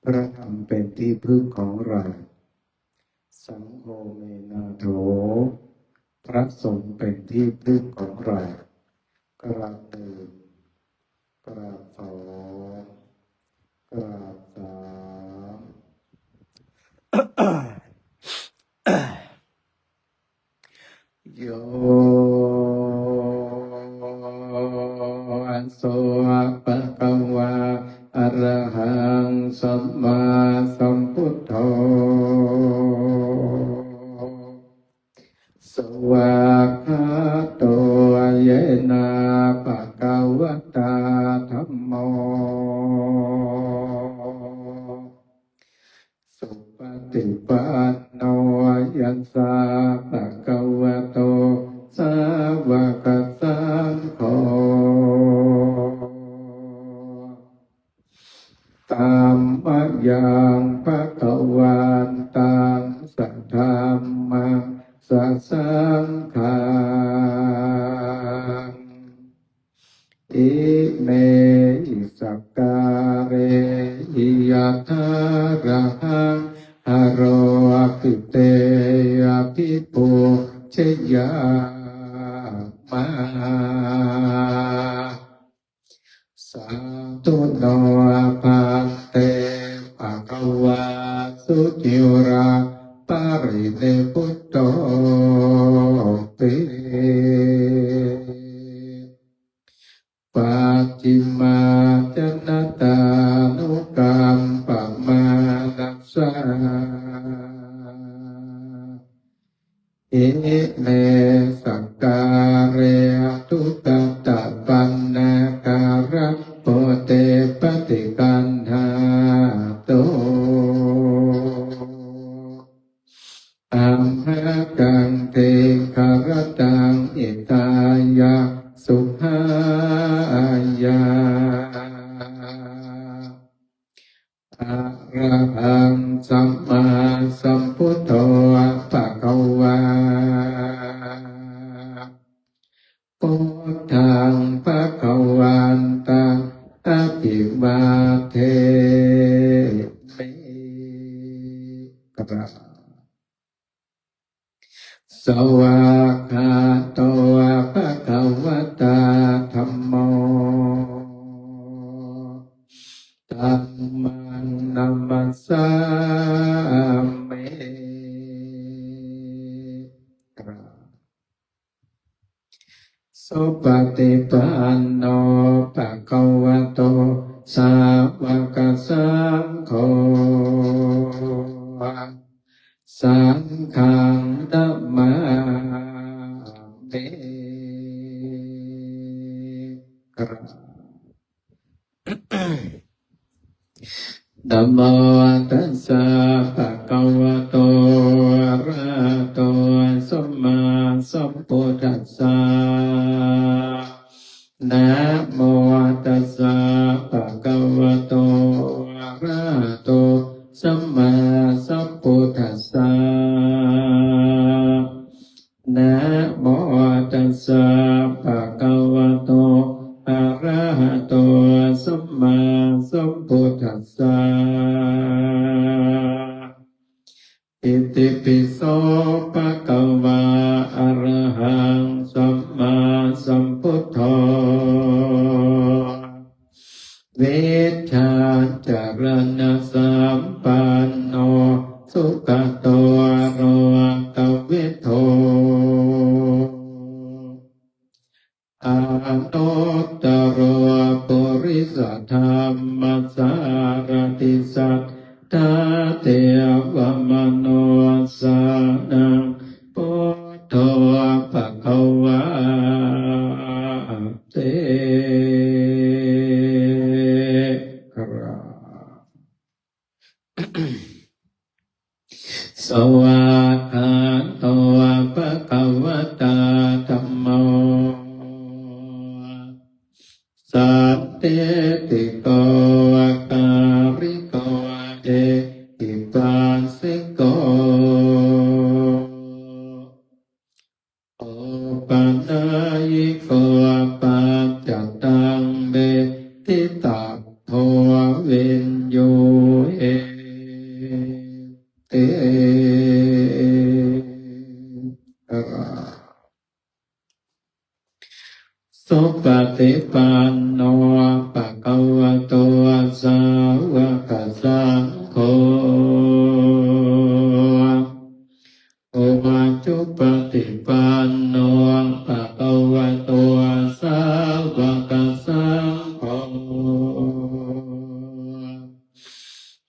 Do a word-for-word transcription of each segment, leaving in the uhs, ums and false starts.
พระธรรมเป็นที่พึ่งของเรา Saṅgho me nātho พระสงฆ์เป็นที่พึ่งของเรา กราบหนึ่ง กราบสอง กราบสาม Yo so bhagavā arahaṃ sammāsambuddho, svākkhāto yena bhagavatā dhammo, supaṭipanno yassa bhagavato sāvakasaṅgho, tammayaṃ bhagavantaṃ sadhammaṃ sasaṅghaṃ, imehi sakkārehi yathārahaṃ āropite abhipūjayāma. Sādhu no bhante bhagavā suciraparinibbutopi, pacchimājanatānukampamānasā, ime sakkāre duggatapaṇṇākārabhūte paṭiggaṇhātu, amhākaṃ dīgharattaṃ hitāya sukhāya. Arahaṃ sammāsambuddho bhagavā, buddhaṃ bhagavantaṃ abhivādemi. กราบ Svākkhāto bhagavatā dhammo, dhammaṃ namassāmi. กราบ Supaṭipanno bhagavato sāvakasaṅgho, saṅghaṃ namāmi. กราบ Namo tassa bhagavato arahato sammāsambuddhassa. Namo tassa bhagavato arahato sammāsambuddhassa. Namo tassa bhagavato arahato sammāsambuddhassa. Itipi so bhagavā arahaṃ sammāsambuddho, vijjācaraṇasampanno sugato lokavidū, anuttaro purisadammasārathi satthā devamanussānaṃ buddho bhagavāti. กราบ Svākkhāto bhagavatā dhammo, sandiṭṭhiko akāliko ehipassiko, opanayiko paccattaṃ veditabbo vi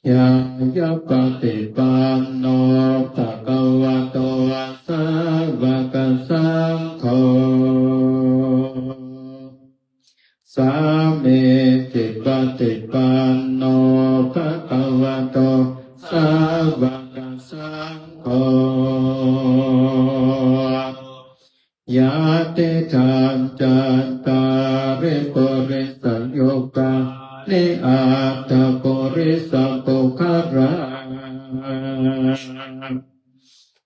Ñāyapaṭipanno bhagavato sāvakasaṅgho, sāmīcipaṭipanno bhagavato sāvakasaṅgho, yadidaṃ cattāri purisayugāni aṭṭha purisapuggalā,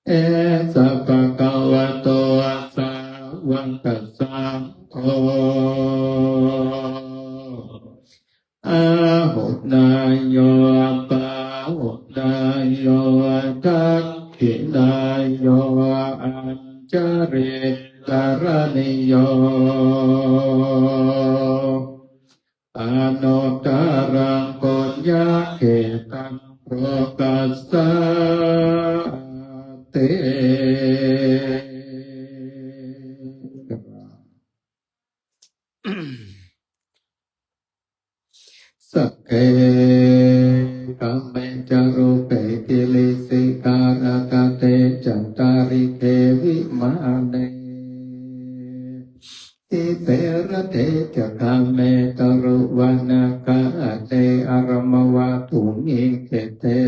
esa bhagavato sāvakasaṅgho, āhuneyyo pāhuneyyo dakkhiṇeyyo añjalikaraṇīyo, anuttaraṃ puññakkhettaṃ lokassāti. Sagge kāme ca rūpe girisikharataṭe cantalikkhe vimāne, dīpe raṭṭhe ca gāme taruvanagahane arāmavaṭhumhi khette,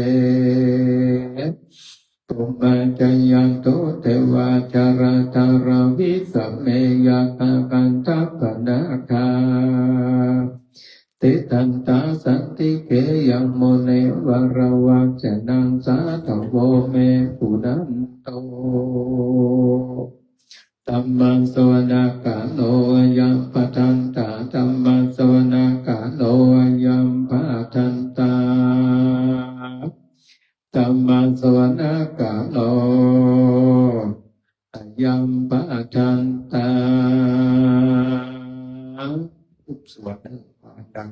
bhummā cāyantu devā jalathalavisame yakkhagandhabbanāgā, tiṭṭhantā santike yaṃ munivaravacanaṃ sādhavo me suṇantu. Dhammassavanakālo ayambhadantā, dhammassavanakālo ayambhadantā, dhammassavanakālo ayambhadantā. สวดนะ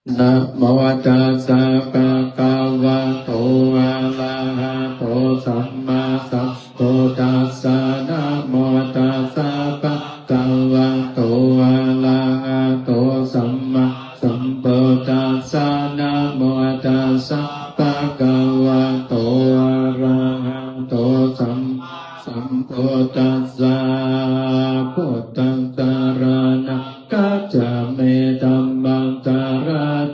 Namo tassa bhagavato arahato sammāsambuddhassa. Namo tassa bhagavato arahato sammāsambuddhassa. Namo tassa bhagavato arahato sammāsambuddhassa. Buddhaṃ saraṇaṃ gacchāmi. Dhammaṃ saraṇaṃ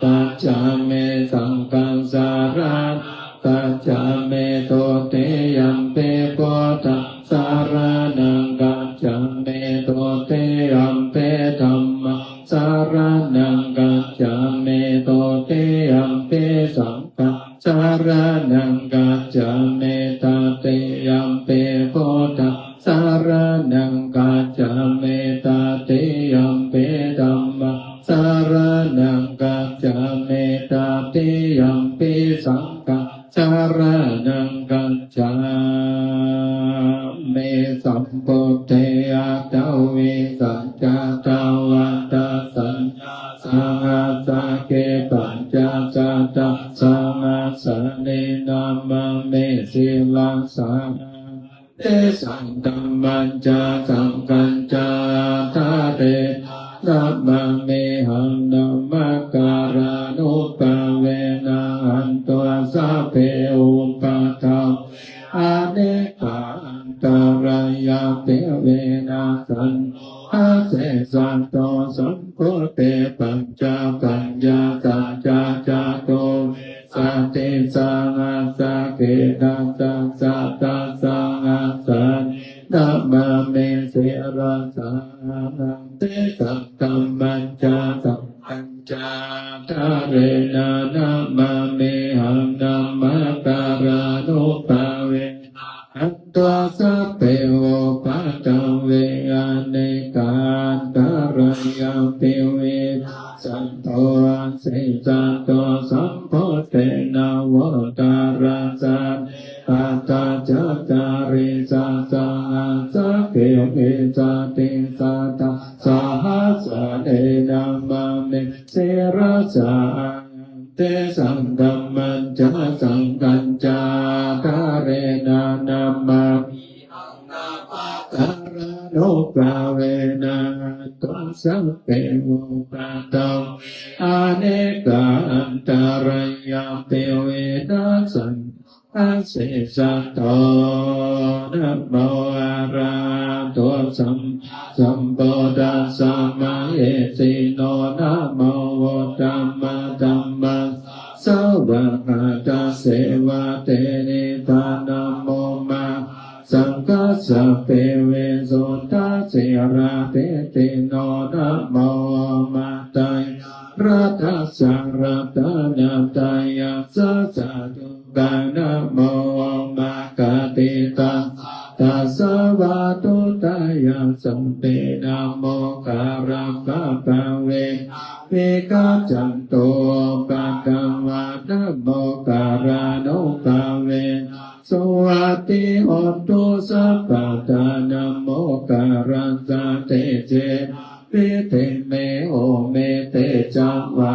gacchāmi. Saṅghaṃ saraṇaṃ gacchāmi. Dutiyampi buddhaṃ saraṇaṃ gacchāmi. Dutiyampi dhammaṃ saraṇaṃ gacchāmi. Dutiyampi saṅghaṃ saraṇaṃ gacchāmi. Tatiyampi buddhaṃ saraṇaṃ gacchāmi. Tatiyampi dhammaṃ saraṇaṃ gacchāmi. Tatiyampi saṅghaṃ saraṇaṃ gacchāmi. Sambuddhe aṭṭhavīsañca dvādasañca sahassake pañcasatasahassāni namāmi sirasā. Tesaṃ dhammañca saṅghañca ādarena namāmihaṃ. Namakārānubhāvena hantvā sabbe upaddave anekā antarāyāpi vinassantu asesato. Sambuddhe pañcapaññāsañca catuvīsatisahassake dasasatasahassāni namāmi sirasā. Tesaṃ dhammañca saṅghañca ādarena namāmihaṃ. Namakārānubhāvena hantvā sabbe upaddave anekā antarāyāpi vinassantu asesato. Sambuddhe navuttarasate aṭṭhacattāḷīsasahassake vīsatisatasahassāni namāmi sirasā. Tesaṃ dhammañca saṅghañca ādarena namāmihaṃ. Namakārānubhāvena hantvā sabbe upaddave anekā antarāyāpi vinassantu asesato. Namo arahato sammāsambuddhassa mahesino. Namo uttamadhammassa svākkhātasseva tenidha. Namo mahā saṅghassāpi visuddhasīladiṭṭhino. Namo omātyāraddhassa ratanattayassa sādhukaṃ. Namo omakātītassa tassa vatthuttayassapi. Namokārappabhāvena vigacchantu upaddavā. Namokārānubhāvena suvatthi hotu sabbadā. Namokārassa tejena vidhimhi homi tejavā.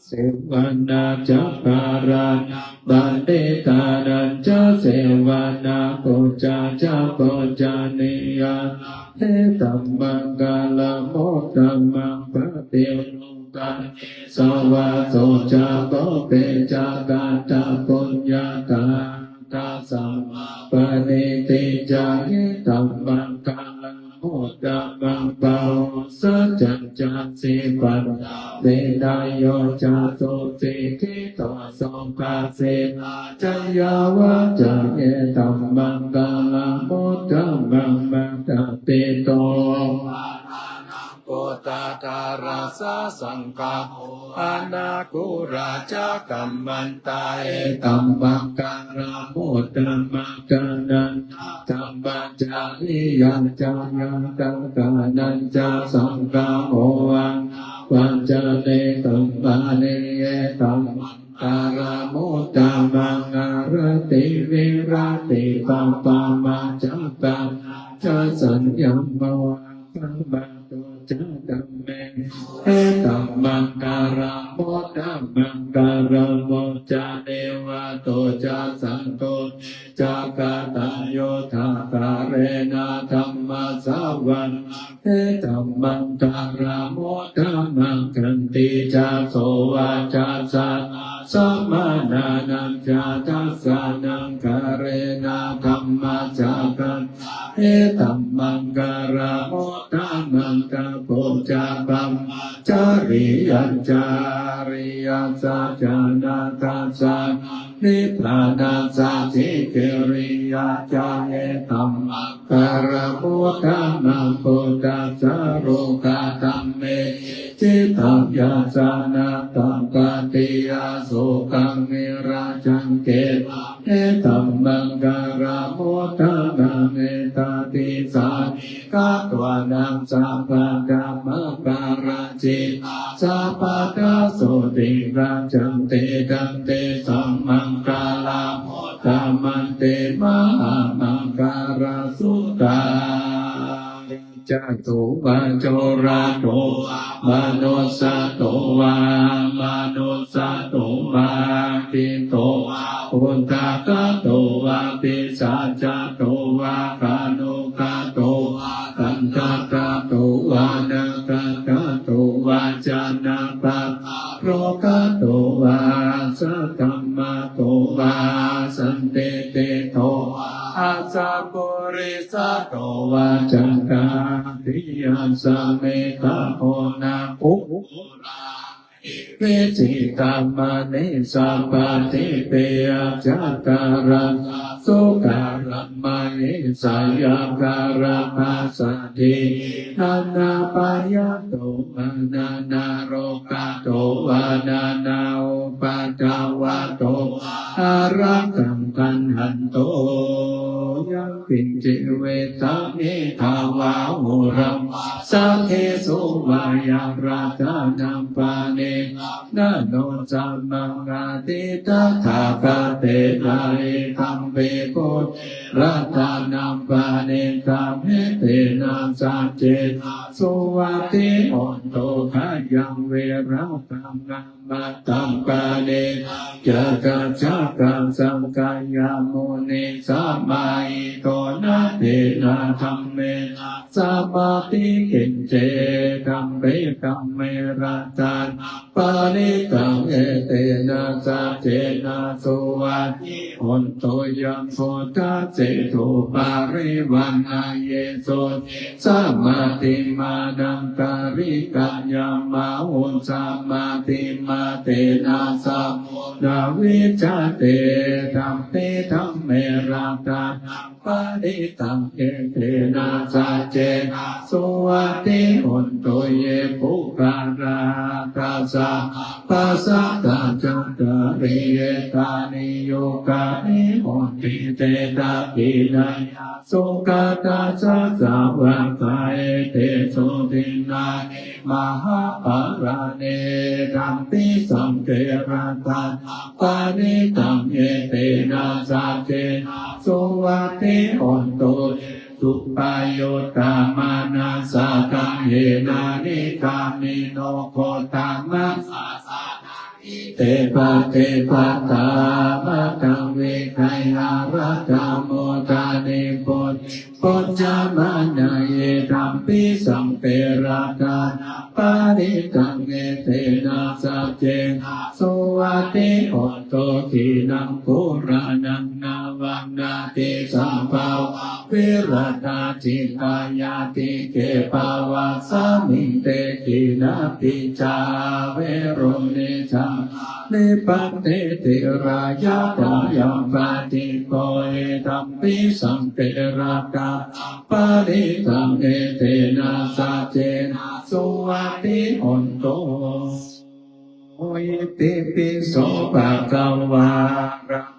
Sevanā ca bālānaṃ paṇḍitānañca sevanā, pūjā ca pūjanīyānaṃ etammaṅgalamuttamaṃ. Paṭirū Paṭirūpadesavāso ca pubbe ca katapuññatā attasammāpaṇidhi ca etammaṅgalamuttamaṃ. Bāhusaccañca sippañca vinayo ca susikkhito subhāsitā ca yā vācā etammaṅgalamuttamaṃ. Mātāpitu puttadārassa saṅgaho anākulā ca kammantā etammaṅgalamuttamaṃ. Kallañca dhammacariyā ca ñātakānañca saṅgaho anavajjane kammāni etammaṅgalamuttamaṃ. Āratī viratī pāpā majjapānā ca saññamo appamā ca dhamme etammaṅgalamuttamaṃ. Nivāto ca santuṭṭhī ca kataññutā kālena dhammassavanaṃ etammaṅgalamuttamaṃ. Khantī ca sovacassatā samaṇānañca dassanaṃ kālena dhammasākacchā etammaṅgalamuttamaṃ. Tapo ca brahmacariyañca ariyasaccāna dassanaṃ nibbānasacchikiriyā ca etammaṅgalamuttamaṃ. Phuṭṭhassa lokadhammehi cittaṃ yassa na kampati asokaṃ virajaṃ khemaṃ etammaṅgalamuttamaṃ. Etādisāni katvāna sabbatthamaparājitā sabbattha sotthiṃ gacchanti taṃ tesaṃ maṅgalamuttamanti. Mahāmaṅgalasuttaṃ. Rājato vā corato vā manussato vā amanussato vā aggito vā udakato vā pisācato vā khāṇukato vā kaṇṭakato vā nakkhattato vā janapadarogato vā asaddhammato vā asandiṭṭhito vā asappurisato vā cattāggicakkamaggāhi vijitamaṇisappadīpi aṭṭhārassa sūkaramahiṃsayakkharamāsadiṭṭhina nābhayato vā nānārogato vā nānāupaddavato vā ārakkhaṃ gaṇhantu. Yaṅkiñci vittaṃ idha vā huraṃ vā saggesu vā yaṃ rakkhaṇaṃ paṇītaṃ na no samaṃ atthi tathāgatena idampi buddhe ratanaṃ paṇītaṃ etena saccena suvatthi hotu. Khayaṃ virāgaṃ amataṃ paṇītaṃ yakkhassa saṅgha yā munī samāhito, na tena dhammena samatthi kiñci, idampi dhamme ratanaṃ paṇītaṃ, etena saccena suvatthi hotu. Yambuddhaseṭṭho parivaṇṇayejutā, samatthimānantarikaññamāhu, samatthimānena samo na vijjati, idampi dhamme ratanaṃ paṇītaṃ, etena saccena suvatthi hotu. Ye puggalā aṭṭha sahassaṃ pasatthā, cattāri etāni yugāni honti, te dakkhiṇeyyā sugatassa sāvakā, etesu dinnāni mahapphalāni, idampi saṅghe ratanaṃ paṇītaṃ, etena saccena suvatthi hotu. Ye suppayuttā manasā daḷhena, nikkāmino gotamasāsanamhi, te pattipattā amataṃ vigayha, laddhā mudhā nibbutiṃ bhuñjamānā, idampi saṅghe ratanaṃ paṇītaṃ, etena saccena suvatthi hotu. Khīṇaṃ purāṇaṃ navaṃ natthi sambhavaṃ, virattacittāyatike bhavasmiṃ, te khīṇabījā averūḷhichandā, nibbanti dhīrā yathāyampadīpo, idampi saṅghe ratanaṃ paṇītaṃ, etena saccena suvatthi hotu. Itipi so bhagavā arahaṃ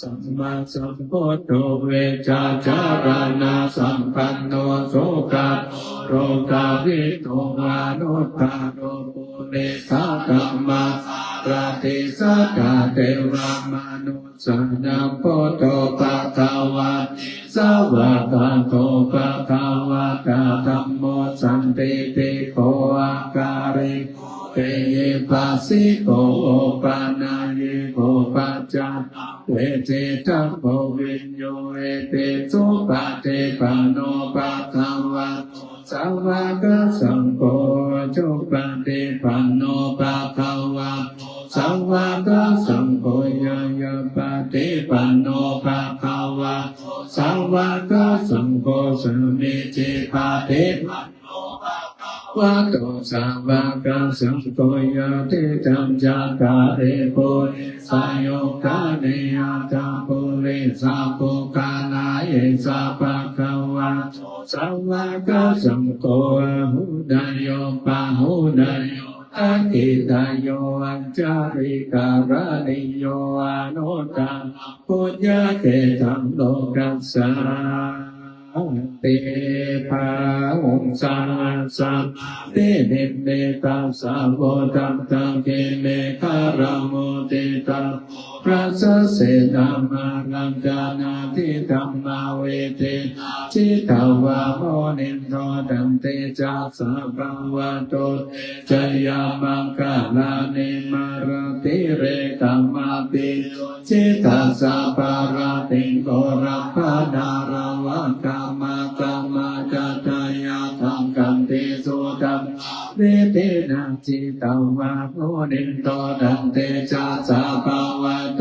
sammāsambuddho, vijjācaraṇasampanno sugato lokavidū, anuttaro purisadammasārathi satthā devamanussānaṃ buddho bhagavāti. Svākkhāto bhagavatā dhammo sandiṭṭhiko akāliko ehipassiko opanayiko paccattaṃ veditabbo viññūhīti. Supaṭipanno bhagavato sāvakasaṅgho, ujupaṭipanno bhagavato sāvakasaṅgho, ñāyapaṭipanno bhagavato sāvakasaṅgho, sāmīcipaṭipanno bhagavato sāvakasaṅgho, yadidaṃ cattāri purisayugāni aṭṭha purisapuggalā, esa bhagavato sāvakasaṅgho, āhuneyyo pāhuneyyo dakkhiṇeyyo añjalikaraṇīyo, anuttaraṃ puññakkhettaṃ lokassāti. Bāhuṃ sahassam abhinimmitasāvudhantaṃ, girimekhalaṃ uditaghorasasenā, mārā danādi dhammavidhinā jitavā munindo, taṃ tejasā bhavatu te jayamaṅgalāni. Mārātirekamabhiyujjhitasabbarattiṃ, ghorampanāḷavakamakkhamathaddhayakkhaṃ, khantīsudantavidhinā jitavā munindo, taṃ tejasā bhavatu te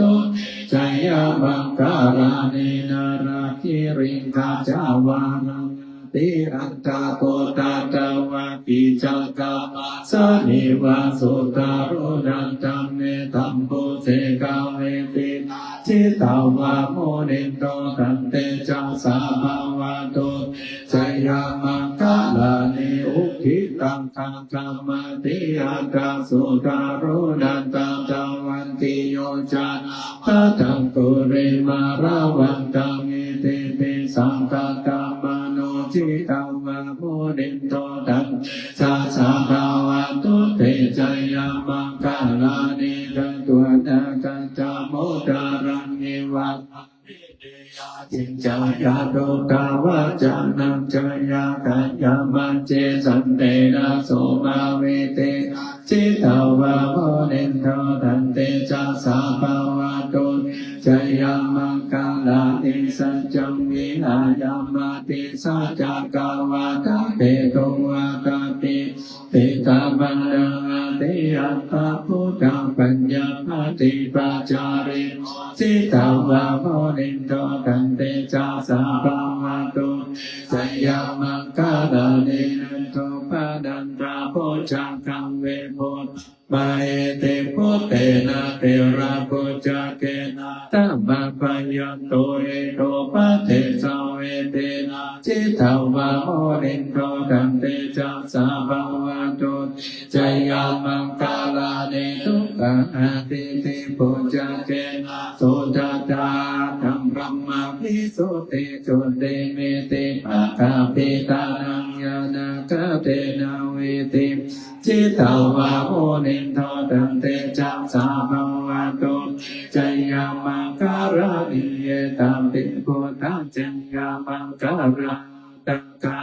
jayamaṅgalāni. Nāḷāgiriṃ gajavaraṃ atimattabhūtaṃ, dāvaggicakkamasanīva sudāruṇantaṃ, mettambusekavidhinā jitavā munindo, taṃ tejasā bhavatu te jayamaṅgalāni. Ukkhittakhaggamatihatthasudāruṇantaṃ, dhāvantiyojanapathaṅgulimālavantaṃ, iddhībhisaṅkhatamano jitavā munindo, taṃ tejasā bhavatu te jayamaṅgalāni. Katvāna kaṭṭhamudaraṃ iva gabbhinīyā, ciñcāya duṭṭhavacanaṃ janakāyamajjhe, santena somavidhinā jitavā munindo, taṃ tejasā bhavatu te jayamaṅgalāni. ayamādisā cakkavādaketuvatapī titabbaṃ ādiyattha buddhapaññā paṭipacālino jitavā munindo tantejasā bhavatu te jayamaṅgalāni. Nandopanandabhujagaṃ vibudhaṃ mahiddhiṃ puttena therabhujagena damāpayanto iddhūpadesavidhinā jitavā munindo tantejasā bhavatu te jayamaṅgalāni. Duggāhadiṭṭhibhujagena sudaṭṭhahatthaṃ brahmaṃ visuddhijutimiddhibakābhidhānaṃ ñāṇāgadena vidhimhi jitavā munindo tantejasā bhavatu te jayamaṅgalāni. Etāpi buddhajayamaṅgalaaṭṭhagāthā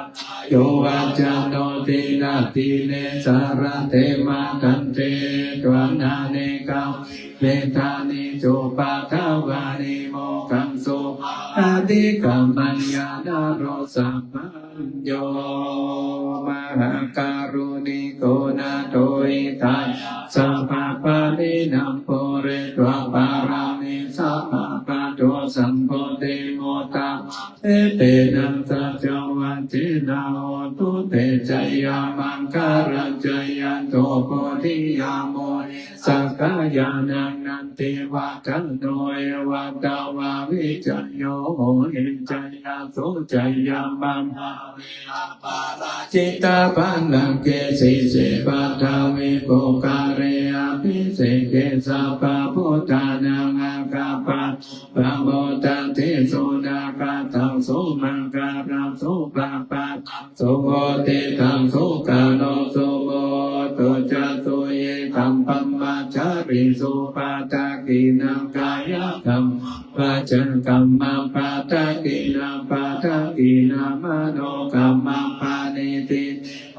yo vācano dinadine sarate matandī hitvānanekavividhāni cupaddavāni mokkhaṃ sukhaṃ adhigameyya naro sapañño. Mahākāruṇiko nātho hitāya sabbapāṇinaṃ pūretvā pāramī sabbā patto sambodhimuttamaṃ etena saccavajjena hotu te jayamaṅgalaṃ. Jayanto bodhiyā mūle sakyānaṃ nandivaḍḍhano evaṃ tvaṃ vijayo hohi jayassu jayamaṅgale aparājitapallaṅke sīse paṭhavipokkhare abhiseke sabbabuddhānaṃ aggappatto pamodati. Sunakkhattaṃ sumaṅgalaṃ supabhātaṃ suhuṭṭhitaṃ sukhaṇo sumuhutto ca suyiṭṭhaṃ brahmacārisu padakkhiṇaṃ kāyakammaṃ vācākammaṃ padakkhiṇaṃ padakkhiṇaṃ manokammaṃ paṇidhī te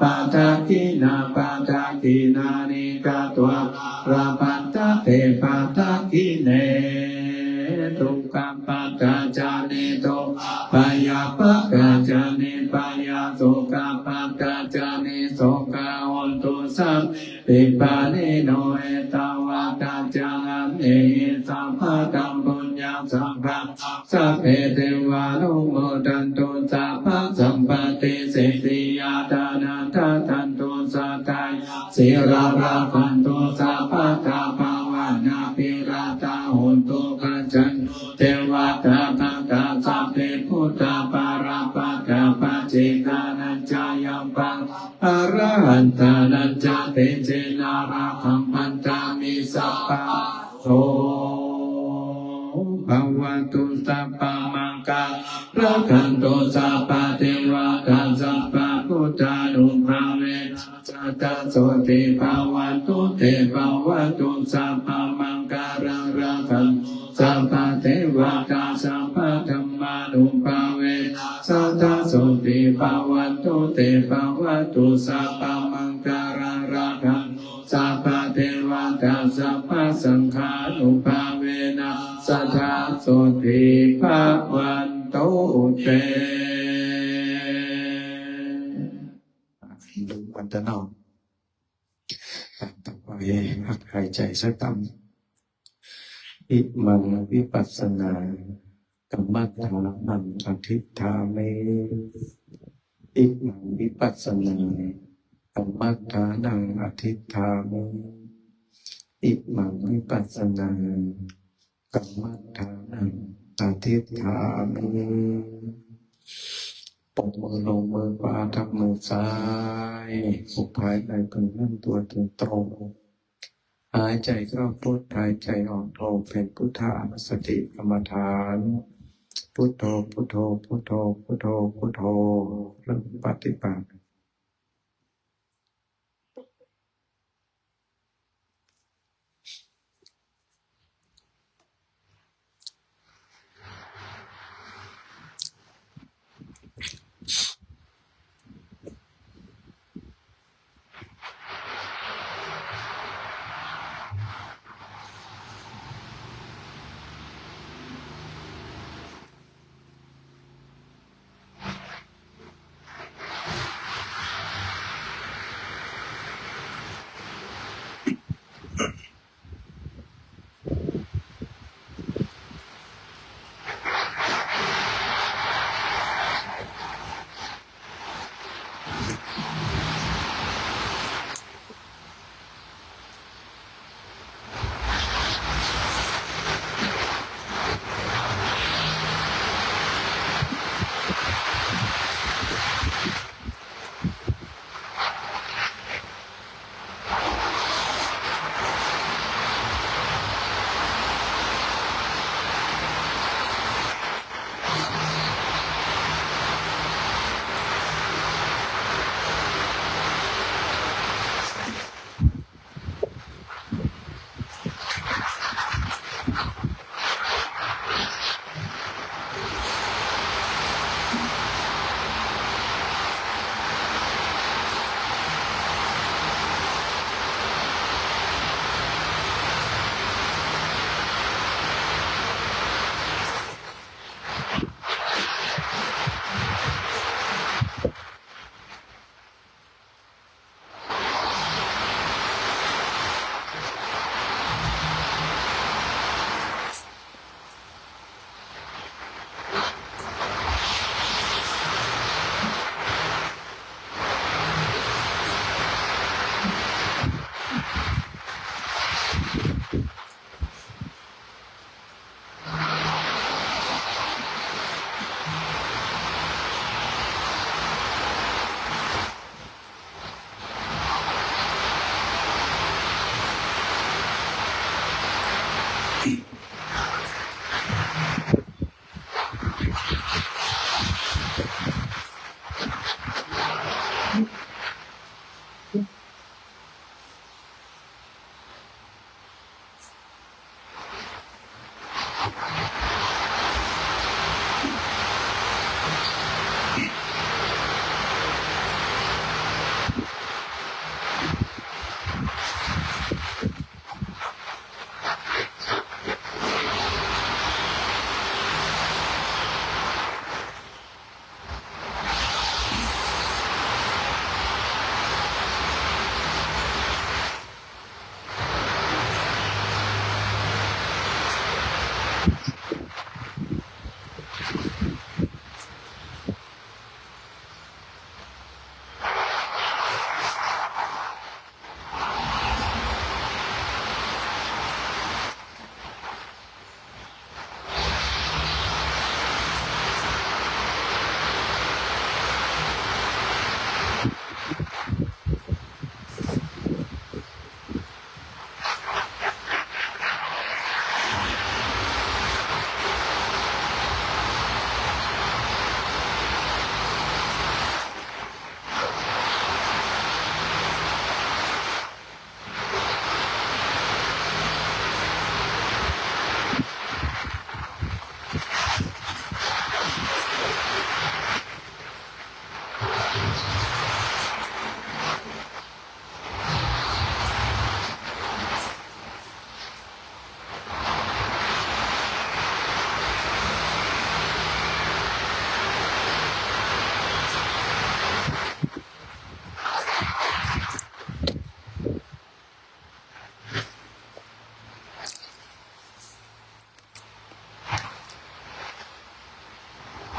padakkhiṇā padakkhiṇāni katvāna labhantatthe padakkhiṇe. Dukkhappattā ca niddukkhā bhayappattā ca nibbhayā sokappattā ca nissokā hontu sabbepi pāṇino. Ettāvatā ca amhehi sambhataṃ puññasampadaṃ sabbe devānumodantu sabbasampattisiddhiyā. Dānaṃ dadantu saddhāya sīlaṃ rakkhantu sabbadā bhāvanābhiratā hontu gacchantu devatāgatā. Sabbe buddhā balappattā paccekānañca yaṃ balaṃ arahantānañca tejena rakkhaṃ bandhāmi sabbaso. Bhavatu sabbamaṅgalaṃ rakkhantu sabbadevatā sabbabuddhānubhāvena sadā sotthī bhavantu te. Bhavatu sabbamaṅgalaṃ rakkhantu sabbadevatā sabbadhammānubhāvena sadā sotthī bhavantu te. Bhavatu sabbamaṅgalaṃ rakkhantu sabbadevatā sabbasaṅghānubhāvena sadā sotthī bhavantu te. วันเนาะ ต่อไปพักหายใจสักคำ Imaṃ vipassana kammaṭṭhānaṃ adhiṭṭhāmi. Imaṃ vipassana kammaṭṭhānaṃ adhiṭṭhāmi. Imaṃ vipassana kammaṭṭhānaṃ adhiṭṭhāmi. ปรบมือลงมือขวาทับมือซ้าย อกภายในตึง นั่งตัวตรงๆ หายใจเข้าพุท หายใจออกโท เป็นพุทธานุสติกรรมฐาน Buddho, buddho, buddho, buddho, buddho. เริ่มปฏิบัติ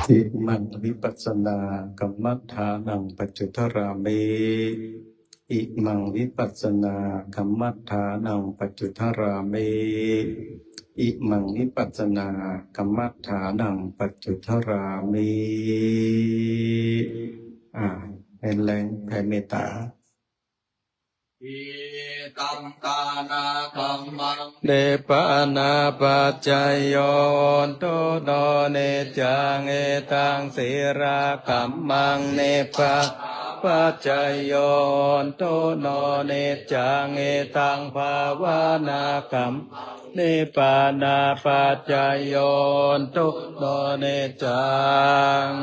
Imaṃ vipassanākammaṭṭhānaṃ paccuddarāmi. Imaṃ vipassanākammaṭṭhānaṃ paccuddarāmi. Imaṃ vipassanākammaṭṭhānaṃ paccuddarāmi. อ่า เน้นแรงแผ่เมตตา Idaṃ dānakammaṃ nibbānapaccayo hotu no niccaṃ. Idaṃ sīlakammaṃ nibbānapaccayo hotu no niccaṃ. Idaṃ bhāvanākammaṃ nibbānapaccayo hotu no niccaṃ.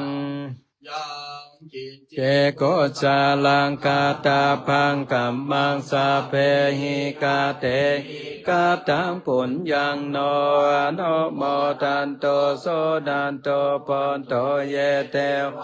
Yaṃ kiñci kusalaṃ kattabbaṃ kammaṃ sabbehi katehi kataṃ puññaṃ no anumodantu suṇantu bhonto ye devā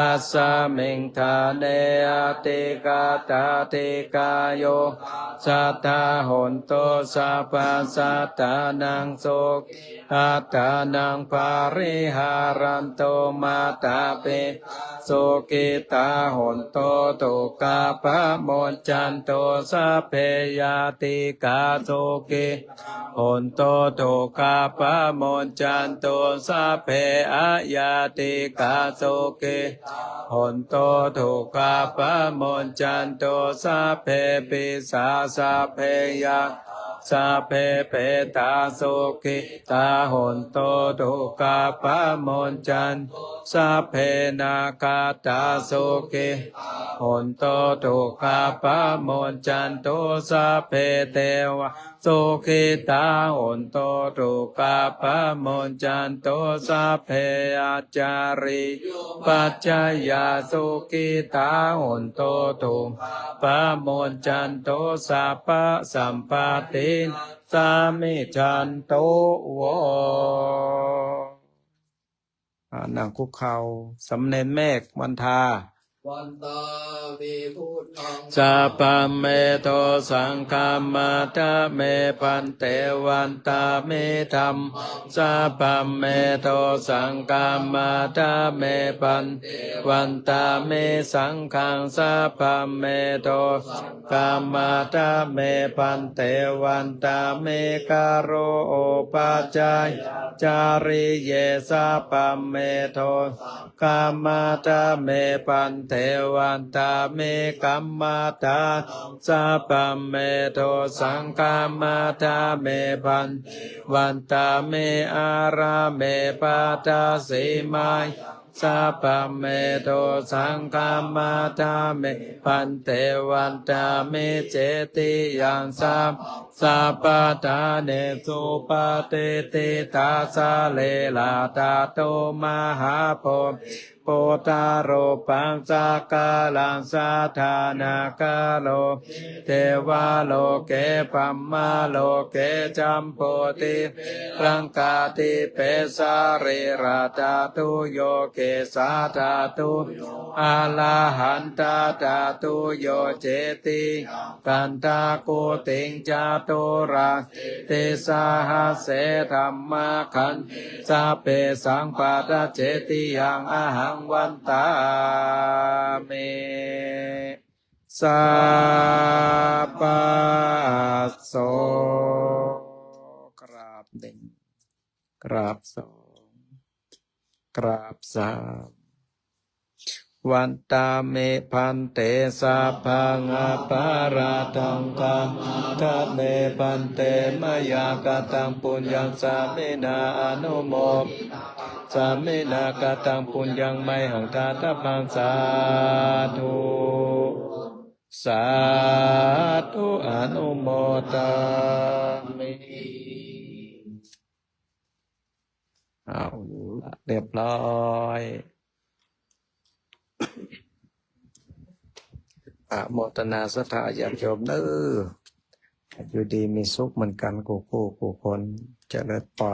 asmiṃ ṭhāne adhigatā dīghāyukā sadā hontu sabbasattānaṃ sukhī attānaṃ pariharantu. Mātāpitā sukhitā hontu dukkhā pamuñcantu sabbe ñātikā sukhitā hontu dukkhā pamuñcantu sabbe aññātikā sukhitā hontu dukkhā pamuñcantu sabbe pisā sabbe yattā sabbe petā sukhitā hontu dukkhā pamuñcantu sabbe nakkhattā sukhitā hontu dukkhā pamuñcantu sabbe devā sukhitā hontu dukkhā pamuñcantu sabbe ācariyupajjhāyā sukhitā hontu dukkhā pamuñcantu sabbasampattī samijjhantu vo. อ่า นั่งคุกเข่า สามเณรเมฆ วันทา Vandāmi buddhaṃ sabbaṃ me dosaṃ khamatha me bhante. Vandāmi dhammaṃ sabbaṃ me dosaṃ khamatha me bhante. Vandāmi saṅghaṃ sabbaṃ me dosaṃ khamatha me bhante. Vandāmi garo upajjhāyācariye sabbaṃ me dosaṃ khamatha me bhante. Vandāmi kammadānaṃ sabbaṃ me dosaṃ khamatha me bhante. Vandāmi ārāme bhaddaseṭṭhimāyaṃ sabbaṃ me dosaṃ khamatha me bhante. Vandāmi cetiyaṃ sabbaṃ sabbaṭṭhānesu patiṭṭhitā salīlā dhātu mahābodhiṃ buddharūpaṃ sakalaṃ sadā nāgarūpe devaloke brahmaloke jambudīpe laṅkādīpe salīladhātuyo kesādhātuyo arahandhādhātuyo cetiyaṃ gandhakuṭiṃ caturāsītisahase dhammakkhandhe sabbesaṃ paṭicetiyaṃ ahaṃ vandāmi sabbaso. กราบหนึ่ง กราบสอง กราบสาม Vandāmi bhante sabbaṃ aparādhaṃ khamatha me bhante. Mayā kataṃ puññaṃ sāminā anumoditabbaṃ, sāminā kataṃ puññaṃ mayhaṃ dātabbaṃ. Sādhu sādhu anumodāmi. เอาละ เรียบร้อย อนุโมทนาศรัทธาญาติโยมเด้อ อยู่ดีมีสุขเหมือนกัน กู้คู่กู้คน เจริญพร